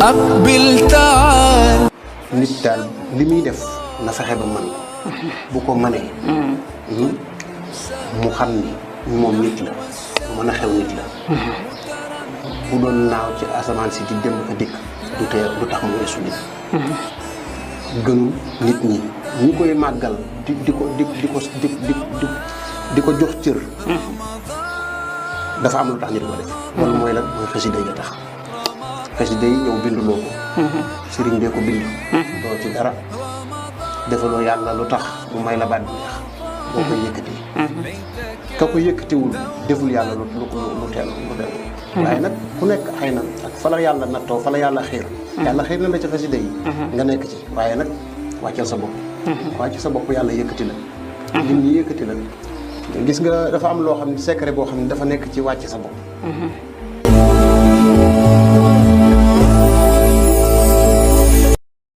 أقبل تعال. nit daal li muy def na fexe ba man ko bu ko mënee mu xam ni moom nit la mën a xew nit la bu doon naaw ci asamaan si di dem ko dikk du tax mu weesu nit gënul nit ñi ñi koy màggal di ko jox cër dafa am lu tax ñu di ko def loolu mooy lan mooy xasida yi tax xasida yi yow binduloo ko sëriñ bee ko bind doo ci dara defaloo yàlla lu tax mu may la baat bi neex boo koy yëkkati ka ko yëkkatiwul deful yàlla lu teel waaye nag ku nekk xëy na ak fa la yàlla nattoo fa la yàlla xiir yàlla xiir na la ci xasida yi nga nekk ci waaye nag wàccal sa bopp wàcc sa bopp yàlla yëkkati la nit ñi yëkkati la gis nga dafa am loo xam ne secret boo xam ne dafa nekk ci wàcc sa bopp